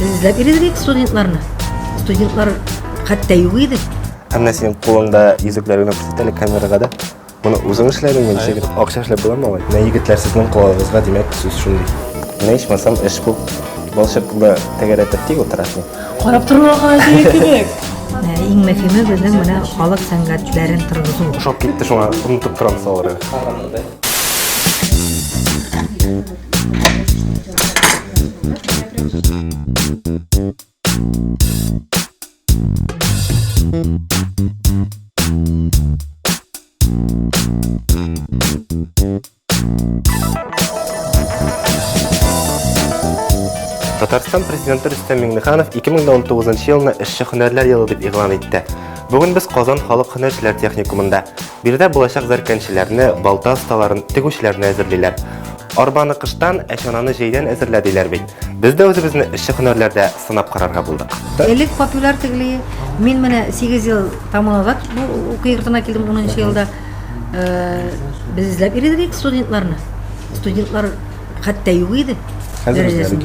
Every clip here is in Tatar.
Без эзләп йөрдек студентларны. Студентлар хәтта юк иде. Ә менә синең кулыңда йөзекләр генә күрсәт әле камерага да. Моны үзең эшләдеңме, ничек? Акча эшләп буламы алай? Менә егетләр, сезнең колагыгызга, димәк, сүз шундый. Менә ичмасам эш бу. Балчыкны тәгәрәтеп тик утырасың. Карап торырга гаҗәеп кебек. Иң мөһиме безнең менә халык сәнгатьләрен торгызу. Ошап китте шуңа, онытып торам салырга. Татарстан президенты Рөстәм Миңнеханов 2019 елны эшче һөнәрләр елы дип игълан итте. Бүген без Казан халык һөнәрчеләр техникумында. Биредә булачак зәркәнчеләрне, балта осталарын, тегүчеләрне әзерлиләр. Арбаны кыштан, ә чананы җәйдән әзерлә диләр бит. Без дә үзебезне эшче һөнәрләрдә сынап карарга булдык. Элек популяр тегелие. Мин менә 8 ел тому назад бу уку йортына килдем, 10 елда. Без эзләп йөрдек студентларны. Студентлар хәтта юк иде. Хәзер эзләп.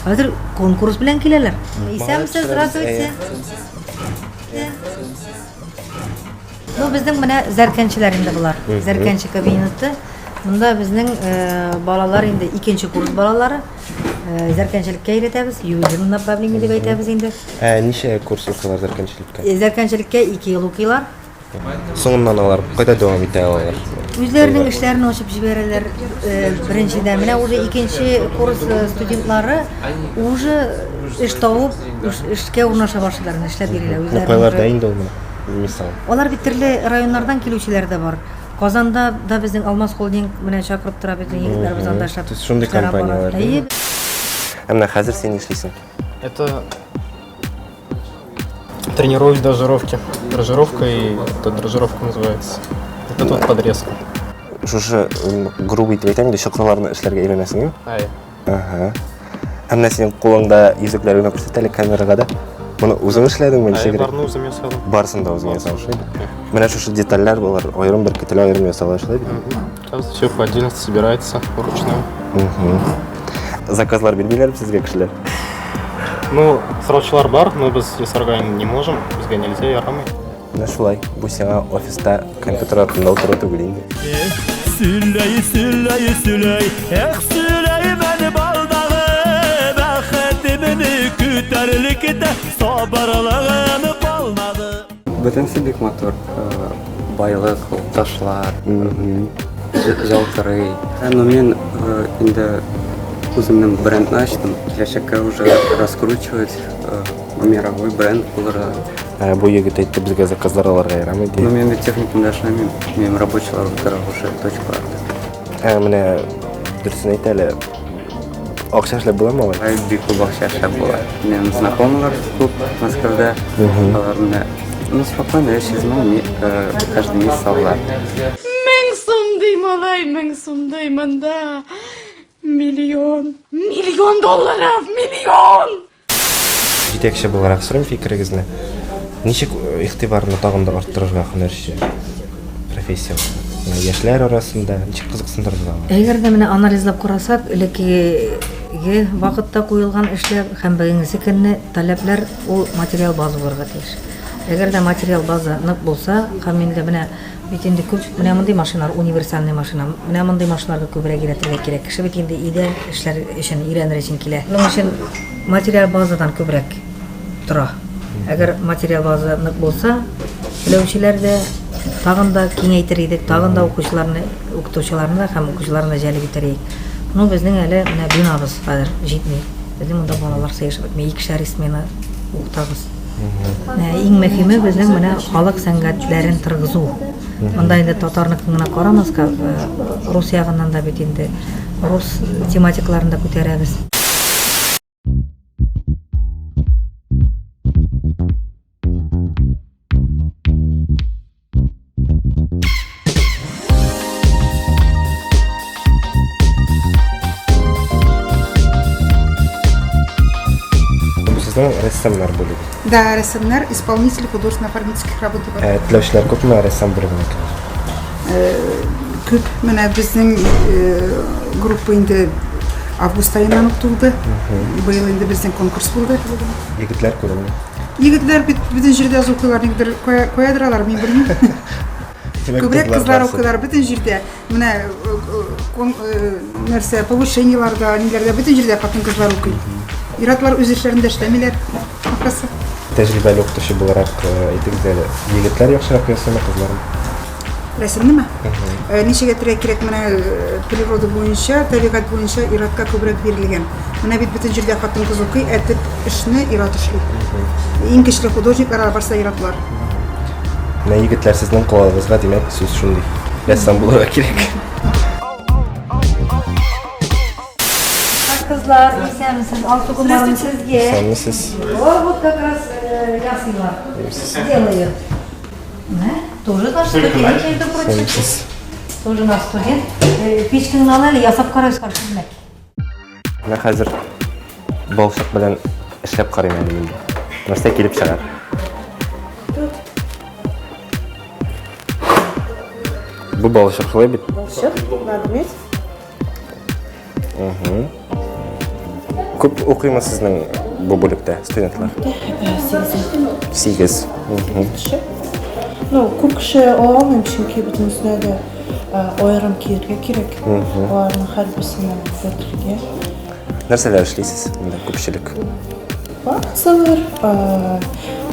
Хәзер конкурс белән киләләр. Исәнмесез, здравствуйте. Ну, безнең менә зәркәнчеләр инде болар. Зәркәнче кабинеты. Монда безнең э, балалар инде икенче курс балалары. Э, зәркәнчелеккә өйрәтәбез, ювелирный направление дип әйтәбез инде. Ә ничә курс укыйлар зәркәнчелеккә? Э, зәркәнчелеккә 2 ел укыйлар. Соңыннан алар кайда дәвам итә алалар? Үзләренең эшләрен ачып җибәрәләр. Беренчедән, менә уже икенче курс студентлары уже эш табып, эшкә урнаша башлыйлар, эшләп йөриләр үзләре. Кайларда инде ул менә? Мисал. Алар бит төрле районнардан килүчеләр дә бар. Казанда да безнең Алмаз холдинг менә чакырып тора безнең егетләребез анда эшләп. Шундый компанияләр. Әйе. Ә менә хәзер син нишлисең? Это тренируюсь дожировки. Дрожжировка и это дрожжировка называется. Это тут подрезка. Шушы грубый итеп әйтәм инде, чокырларны эшләргә өйрәнәсеңме? Әйе. Ага. Ә менә синең кулыңда йөзекләр генә күрсәт әле камерага да. Моны үзең эшләдеңме, ничек? Барны үзем ясадым. Барысын да үзең ясадың, шулай бит? Менә шушы детальләр болар аерым беркетелә, аерым ясала, шулай бит? Сейчас все по отдельности собирается вручную. Заказлар бирмиләрме сезгә кешеләр? Ну, сораучылар бар, но без ясарга не можем, безгә нельзя, ярамый. Менә шулай, бу сиңа офиста компьютер артында утыру түгел инде. Сүләй, сүләй, сүләй, эх, Сөләйман балдагы, бәхетемне күтәрелек тә сабырлыгым калмады. Бөтенесе бик матур. Байлык, ташлар, ялтырый. Но мин инде үземнең брендны ачтым. Киләчәккә уже раскручивать мировой бренд булырга. Ә, бу егет әйтте, безгә заказлар алырга ярамый ди. Ну, мин бит техникумда эшләмим. Минем рабочийлар утыра уже точкаларда. Ә, менә дөресен әйт әле. Акча эшләп буламы алай? Ай, бик күп акча эшләп була. Минем знакомыйлар күп Мәскәүдә. Алар менә, ну, спокойно 300 мең каждый месяц алалар. 1000 сум ди, малай, 1000 сум ди, монда. Миллион. Миллион долларов, миллион! Җитәкче буларак сорыйм фикерегезне. Ничек игътибарны тагын да арттырырга һөнәрче профессиягә? Яшьләр арасында ничек кызыксындырырга? Әгәр дә менә анализлап карасак, элеккеге вакытта куелган эшләр һәм бүгенгесе көнне таләпләр ул материал база булырга тиеш. Әгәр дә материал база нык булса, һәм инде менә Бит инде күп, менә мондый машиналар, универсальный машина. Менә мондый машиналарга күбрәк өйрәтергә кирәк. Кеше бит инде өйдә эшләр өчен, өйрәнер өчен килә. Моның өчен материаль базадан күбрәк тора. Әгәр материаль база нык булса, теләүчеләр дә тагын да киңәйтер идек, тагын да укучыларны, укытучыларны да һәм укучыларны да җәлеп итәр идек. Ну, безнең әле менә бинабыз хәзер җитми. Безнең монда балалар сыешып бетми. Икешәр смена укытабыз. Иң мөһиме безнең менә халык сәнгатьләрен торгызу. Монда инде татарныкын гына карамаска, рус ягыннан да бит инде рус тематикаларын да күтәрәбез. Сезнең рәссамнар бүлеге. Да, рәссамнар, исполнители художественно-оформительских работ дип Ә, теләүчеләр күпме рәссам бүлегенә керә? Күп. Менә безнең группа инде август аеннан ук тулды. Быел инде безнең конкурс булды. Егетләр күренми. Егетләр бит бөтен җирдә аз укыйлар, никтер каядыр алар, мин белмим. Күбрәк кызлар укыйлар бөтен җирдә. Менә нәрсә, повышениеларда, ниләрдә, бөтен җирдә хатын-кызлар укый. Ир-атлар үз эшләрендә эшләмиләр, ахрысы. Тәҗрибәле укытучы буларак әйтегез әле, егетләр яхшырак ясыймы, кызлармы? Рәсемнеме? Ничек әйтергә кирәк, менә природа буенча, табигать буенча ир-атка күбрәк бирелгән. Менә бит бөтен җирдә хатын-кыз укый, ә төп эшне ир-ат эшли. Иң көчле художниклар алар барсы да ир-атлар. Менә егетләр, сезнең колагыгызга, димәк, сүз шундый. Рәссам булырга кирәк. Кызлар, исәнмесез, Алсу Гомәровна сезгә. Исәнмесез. Вот, вот как раз ясыйлар. Делаю. Менә, тоже наш студент, между прочим. Тоже наш студент. Печкаңны ал әле, ясап карагыз, күлмәк. Менә хәзер балчык белән эшләп карыйм әле мин. Нәрсә килеп чыгар? Бу балчык шулай бит? Балчык, надо уметь. Угу. Күп укыймы сезнең бу бүлектә студентлар? Сигез. Кеше. Ну, күп кеше ала алмыйм, чөнки бөтенесенә дә аерым киергә кирәк. Аларның һәрберсенә бөтергә. Нәрсәләр эшлисез монда күпчелек? Акцияләр,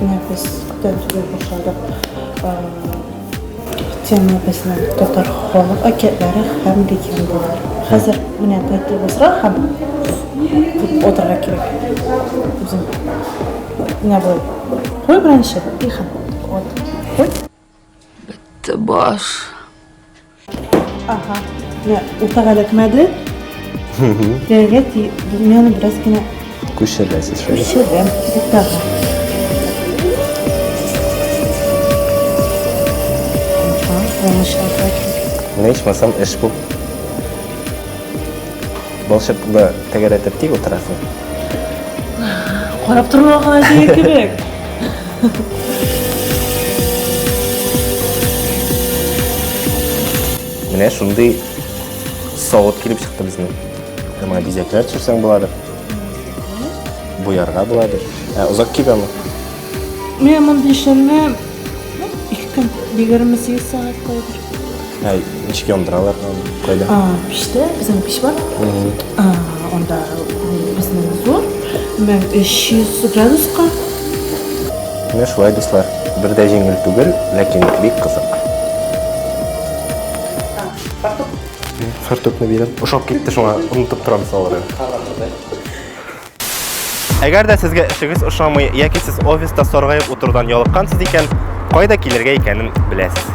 менә без күптән түгел башладык. Тема безнең татар халык әкиятләре һәм легендалар. Хәзер менә бер булса һәм дип утырырга кирәк. Үзең. Менә болай. Куй беренче, и һәм. Вот. Куй. Бетте баш. Ага. Менә уртага эләкмәде. Тәргә ти, мин аны бераз генә Күчерәсез шулай. Күчерәм уртага. Ага, уңышларга кирәк. Менә ичмасам эш бу. Балчыкны тәгәрәтеп тик утырасың. Карап торырга гына җиңел кебек. Менә шундый савыт килеп чыкты безнең. Моңа бизәкләр төшерсәң буладыр. Буярга буладыр. Ә озак кибәме? Менә мондый эшләрне 2 көн, 28 сәгать кайдыр. Ә ничек яндыралар кайда? А, пиштә, безнең пич бар. А, анда безнең зур, 1300 градуска. Менә шулай, дуслар. Бер дә җиңел түгел, ләкин бик кызык. Фартукны бирәм. Ошап китте, шуңа онытып торам салырга. Әгәр дә сезгә эшегез ошамый яки сез офиста саргаеп утырудан ялыккансыз икән, кайда килергә икәнен беләсез.